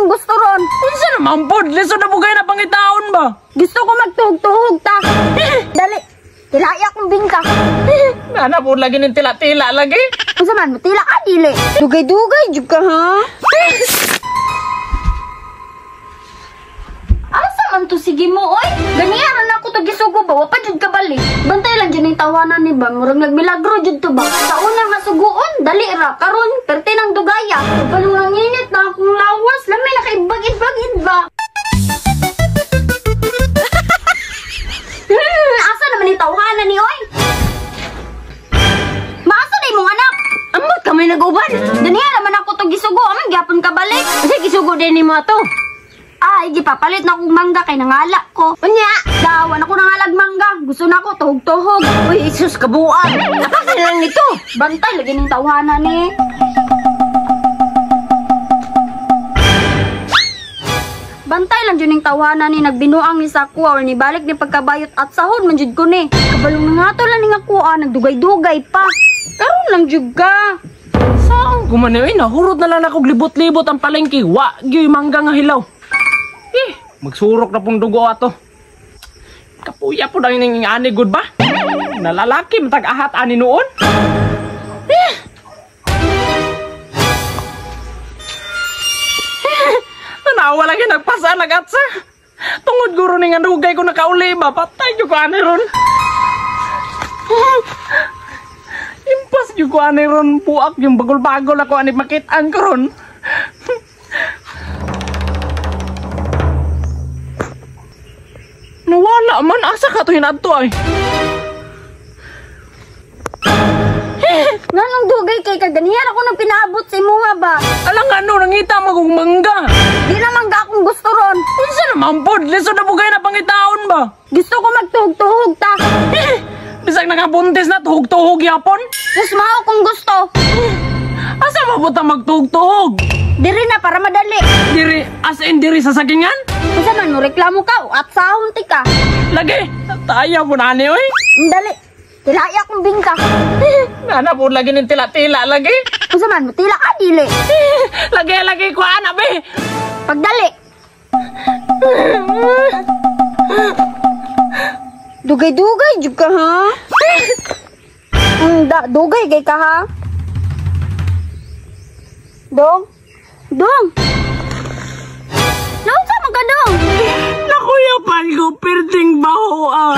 akong gusto ron. Unsa naman pod? Lisod na bugay na pangitaon ba? Gusto ko magtuhog-tuhog ta. Dali. Tilaya akong bingka. Nana po lagi ning tila-tila lagi. Unsa man, tila ka dili. Dugay-dugay jud ka ha. Asa man to sige mo oy? Ganiya ra na ako to gisugo ba, wa pa jud ka balik. Bantay lang jud ning tawanan ni ba, murag nagmilagro jud to ba. Sa una nga suguon, dali ra karon perte nang dugaya. Kabalo nang init na akong lawas, lami na kay ibag-ibag ba. Asa naman ning tawhanan ni oy? Maasa na imong anak? Amot kami nag-uban. Ganiya naman ako to gisugo, aman gyapon ka balik. Kasi gisugo din nimo ato. Ay, gipapalit na akong mangga kay nangala ko. Unya, Dawan ako nangalag mangga. Gusto na ako tuhog-tuhog. Uy, isus kabuan. Napakan lang nito. Bantay lagi ning tawhana ni. Bantay lang jud ning tawhana ni nagbinuang ni sa kuha or nibalik ni pagkabayot at sahod man jud ko ni. Kabalong nangato lang ning ako nagdugay-dugay pa. Karon lang jud ka. Saan ko man eh, nahurot na lang ako libot-libot ang palengke. Wa gyud mangga nga hilaw. Eh, magsurok na pong dugo ato. Kapuya po dahil ning ani good ba? Nalalaki matag-ahat ani noon. Eh. Tanawa lagi nagpasa nagatsa. Tungod guro ning andugay ko nakauli ba, patay jud ko ani ron. Impas jud ko ani ron, buak yung bagol-bagol ako ani makit-an ko ron. Nawala man, asa ka to hinadto ay. Nganong dugay kay kaganihan ako nang pinaabot sa imuha ba? Alang ano, nangita mo kong mangga. Di na mangga akong gusto ron. Unsa naman pod, lisod na bugay na pangitaon ba? Gusto ko magtuhog-tuhog ta. Bisag nakabuntis na, tuhog-tuhog yapon. Sus mao kung gusto. Asa mabuta magtuhog-tuhog? Diri na para madali. Diri, as in diri sa sagingan? Unsa man mo reklamo ka at sahon ti ka. Lagi, tayo mo na ani oy. Dali. Tilaya akong bingka. Nana po lagi ning tila-tila lagi. Unsa man mo tila ka dili. Lagi lagi ko ana be. Pagdali. Dugay-dugay jud ka ha. Da, dugay kay ka ha. Dong. Dong. Naunsa man ka dong? Nakuya pan ko perting baho ah.